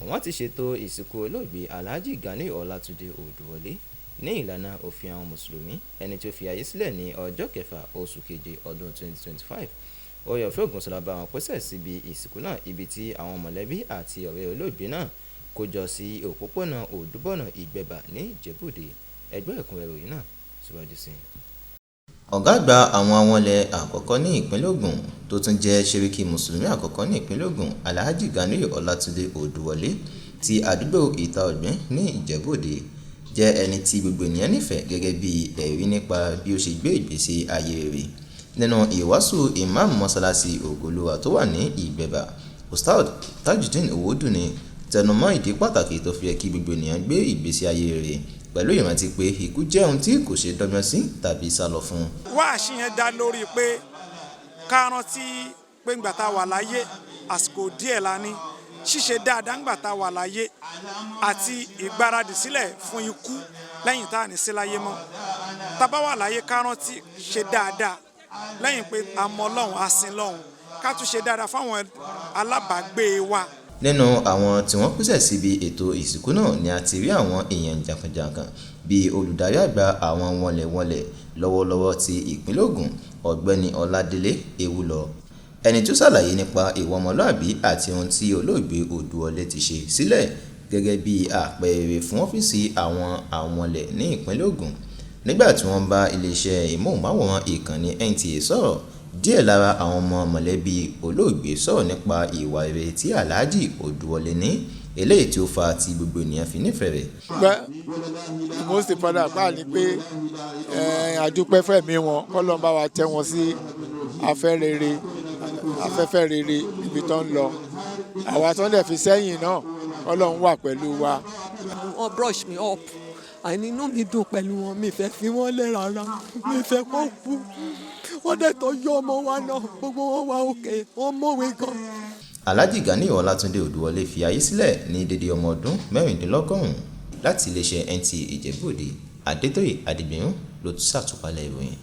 Wọ́n ti ṣètò ìsìnkú olóògbé Alhaji Ganiu Ọlátúndé Òdùwọlé ní ìlànà òfin àwọn Mùsùlùmí, ẹni tí ó fi ayé sílẹ̀ ní ọjọ́ 6 oṣù keje ọdún 2025. Oore-ọ̀fẹ́ Ògúnṣọlá bá wọn pésẹ̀ síbi ìsìnkú náà, ibi tí àwọn mọ̀lẹ́bí àti ọ̀rẹ́ olóògbé náà kó jọ sí òpópónà Òdúbọ̀nà, Ìgbẹ́bà ní Ìjẹ̀bú-Òde. Ẹ gbọ́ ẹ̀kúnrẹ́rẹ́ ìròyìn náà síwájú sí i. Ọ̀gá àgbà àwọn awọnlẹ̀ àkọ́kọ́ ní ìpínlẹ̀ Ògùn tó tún jẹ́ Sẹ́ríkì Mùsùlùmí àkọ́kọ́ ní ìpínlẹ̀ Ògùn, Alhaji Ganiu Ọlátúndé Òdùwọlé ti àdúgbò Ìta Ọ̀gbìn ní Ìjẹ̀bú-Òde, jẹ́ ẹni tí gbogbo ènìyàn nífẹ̀ẹ́ gẹ́gẹ́ bí ẹ̀rí nípa bí ó ṣe gbé ìgbésí ayé rere. Nínú ìwàásù Ìmáàmù Mọ́sálásí Ògo Olúwa tó wà ní Ìgbẹ́bà, Ustad Tajudeen Owódùnní tẹnumọ́ ìdí pàtàkì tó fi yẹ kí gbogbo ènìyàn gbé ìgbésí ayé rere pẹ̀lú ìrántí pé ikú jẹ́ ohun tí kò ṣeé dọ́gbọ́n sí tàbí sálọ fún. Wáàsí yẹn dá lórí pé ká rántí pé ńgbà tá a wà láyé, àsìkò díẹ̀ la ní, ṣíṣe dáadáa ńgbà tá a wà láyé àti ìgbáradì sílẹ̀ fún ikú lẹ́yìn tá a ní sí láyé mọ́. Tá a bá wà láyé, ká rántí ṣe dáadáa lẹ́yìn pé a mọ Ọlọ́run, a sin Ọlọ́run, ká tún ṣe dáadáa fáwọn alábàágbé wa. Nínú àwọn tí wọ́n pèsè síbi ètò ìsìnkú náà ni a ti rí àwọn èèyàn jàǹkànjàǹkàn bíi olùdarí àgbà àwọn wọnlẹ̀wọnlẹ̀ lọ́wọ́lọ́wọ́ ti ìpínlẹ̀ Ògùn, Ọ̀gbẹ́ni Ọládélé Ewúlọ, ẹni tó ṣàlàyé nípa ìwà ọmọlúàbí àti ohun tí olóògbé Òdùwọlé ti ṣe sílẹ̀ gẹ́gẹ́ bí àpẹẹrẹ fún ọ́fíìsì àwọn awọnlẹ̀ ní ìpínlẹ̀ Ògùn. Nígbà tí wọ́n bá iléeṣẹ́ ìmóhùnmáwòrán ìkànnì NTA sọ̀rọ̀, díẹ̀ lára àwọn ọmọ mọ̀lẹ́bí olóògbé sọ̀rọ̀ nípa ìwà rere tí Alhaji Òdùwọlé ní, eléyìí tí ó fà á tí gbogbo ènìyàn fi nífẹ̀ẹ́ rẹ̀. Well, the most important part ni pé àdúpẹ́ fẹ̀mí wọn, kọ́lọ́n bá wa tẹ́ wọn sí afẹ́fẹ́ rere ibi tó ń lọ. Àwa tó ń dẹ̀ fi sẹ́yìn náà, kọ́lọ́n wà pẹ̀lú wa. Wọ́n brush me up àní inú mi dùn pẹ̀lú wọn. Mi fẹ́ fi wọ́n lẹ̀ rárá, mi fẹ́ kó kú. Wọ́n dẹ̀ tọ́jú ọmọ wa náà, gbogbo wọn wà òkè, wọ́n mọ̀wé gan. Alhaji Ganiu Ọlátúndé Òdùwọlé fi ayé sílẹ̀ ní dédé ọmọ ọdún 96. Láti iléeṣẹ́ NTA Ìjẹ̀bú-Òde, Adétóyè Adégbénró ló ṣàtúpalẹ̀ ìròyìn.